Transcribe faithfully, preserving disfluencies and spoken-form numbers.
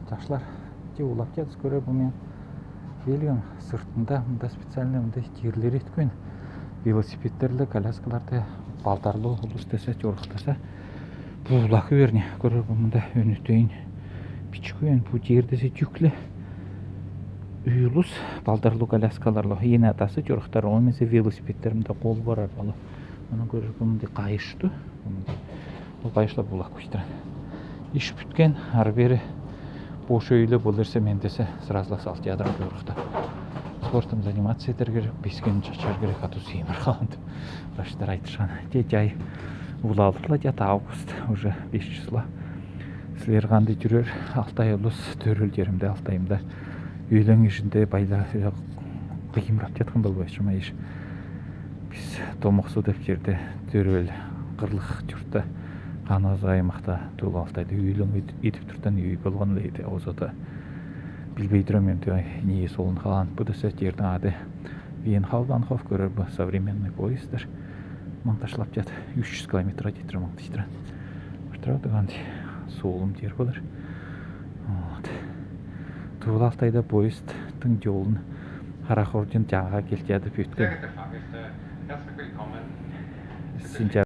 Ташлар, те, улаптяс, көрер бу мен великан сыртында, мында специальный мында тиирлер эткин. Велосипедтерле, коляскаларда, балдарлу улус теса, чорыхтаса. Бу улак верни, көрер бу мында үнүтейн бичкуен, бу тиирдеси тюкле. Үй улус балдарлу коляскаларлы, ин атасы чорыхтар, омезе велосипедтер мында кол барар бала. Муну көрер бу мында кайышту. Ол кайышла бу улак кучтыран. Иш бүткен, ары-бери бош өйле болерсе, мен теса сразу ла салт ядрам чорыхта. Спортом заниматься этер керек, бискин чачар керек, а то сиимир калам деп. Баштар айтышан. Те чай улалып ла, чат август, уже бес число. Силер кандай жүрер, Алтай улус, төрел жеримде, Алтайымда. Өйлен ишинде байла, кыйымрап чаткан болбай ма иш. Биз Томоксу деп жерде, төрел кырлык журтта, Каанза аймакта, Туулай Алтайда өйлен эдип, эдип туртан үй болган эле эди, озода. Билбей турам мен, тээ, не солун халан. Бу теса жердин ады Вейенхауданхоф, көрер бу современный поездар. Монтажлап чат, үч жүз километр жетир монтаждыран. Баштар дегенде солун жер болар. Вот. Туулай Алтайда поездтың жолун харахордин жага келтяды пюткен. Синча